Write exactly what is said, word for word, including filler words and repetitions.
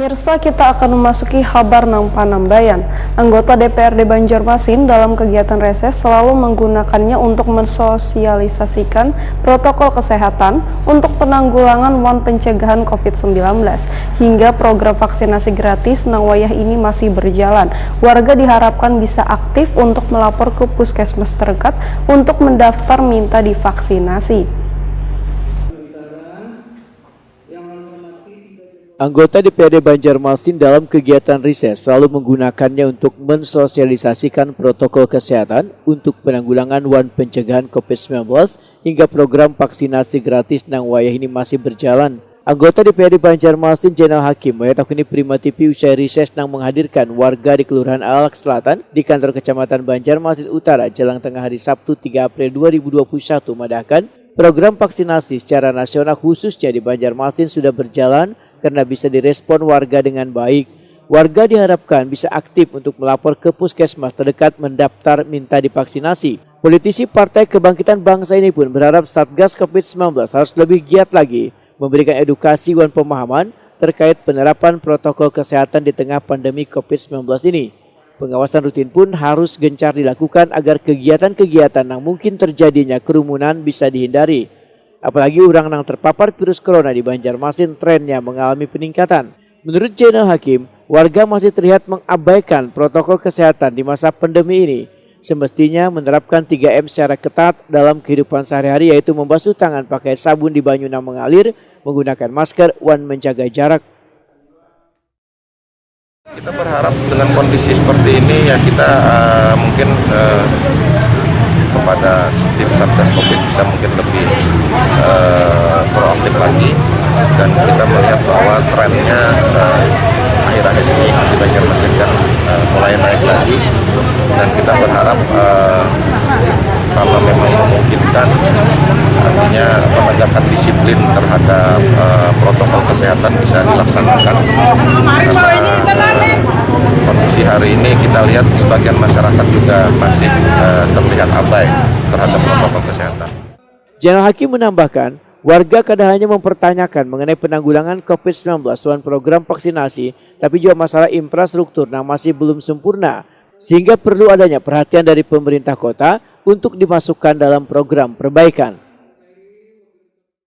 Pemirsa, kita akan memasuki habar nang panambayan. Anggota D P R D Banjarmasin dalam kegiatan reses selalu menggunakannya untuk mensosialisasikan protokol kesehatan untuk penanggulangan wan pencegahan covid sembilan belas hingga program vaksinasi gratis nang wayah ini masih berjalan. Warga diharapkan bisa aktif untuk melapor ke puskesmas terdekat untuk mendaftar minta divaksinasi. Anggota D P R D Banjarmasin dalam kegiatan riset selalu menggunakannya untuk mensosialisasikan protokol kesehatan untuk penanggulangan wan pencegahan covid sembilan belas hingga program vaksinasi gratis nang wayah ini masih berjalan. Anggota D P R D Banjarmasin Jainal Hakim wayah tahun ini Prima T V usai riset nang menghadirkan warga di Kelurahan Alak Selatan di kantor Kecamatan Banjarmasin Utara jelang tengah hari Sabtu tiga April dua ribu dua puluh satu madahkan program vaksinasi secara nasional khususnya di Banjarmasin sudah berjalan karena bisa direspon warga dengan baik. Warga diharapkan bisa aktif untuk melapor ke puskesmas terdekat mendaftar minta divaksinasi. Politisi Partai Kebangkitan Bangsa ini pun berharap Satgas covid sembilan belas harus lebih giat lagi memberikan edukasi wan pemahaman terkait penerapan protokol kesehatan di tengah pandemi covid sembilan belas ini. Pengawasan rutin pun harus gencar dilakukan agar kegiatan-kegiatan yang mungkin terjadinya kerumunan bisa dihindari. Apalagi orang yang terpapar virus corona di Banjarmasin trennya mengalami peningkatan. Menurut Jainal Hakim, warga masih terlihat mengabaikan protokol kesehatan di masa pandemi ini. Semestinya menerapkan tiga M secara ketat dalam kehidupan sehari-hari, yaitu membasuh tangan pakai sabun di banyu yang mengalir, menggunakan masker, wan menjaga jarak. Kita berharap dengan kondisi seperti ini ya kita uh, mungkin uh, kepada tim Satgas Covid bisa mungkin lebih uh, proaktif lagi dan kita melihat bahwa trennya uh, akhir-akhir ini di Banjarmasin kan uh, mulai naik lagi dan kita berharap uh, kalau memang memungkinkan artinya penegakan disiplin terhadap uh, protokol kesehatan bisa dilaksanakan. Karena, uh, kondisi hari ini kita lihat sebagian masyarakat juga masih uh, terlihat abai terhadap protokol kesehatan. Jainal Hakim menambahkan, warga kada hanya mempertanyakan mengenai penanggulangan covid sembilan belas wan program vaksinasi, tapi juga masalah infrastruktur yang masih belum sempurna, sehingga perlu adanya perhatian dari pemerintah kota untuk dimasukkan dalam program perbaikan.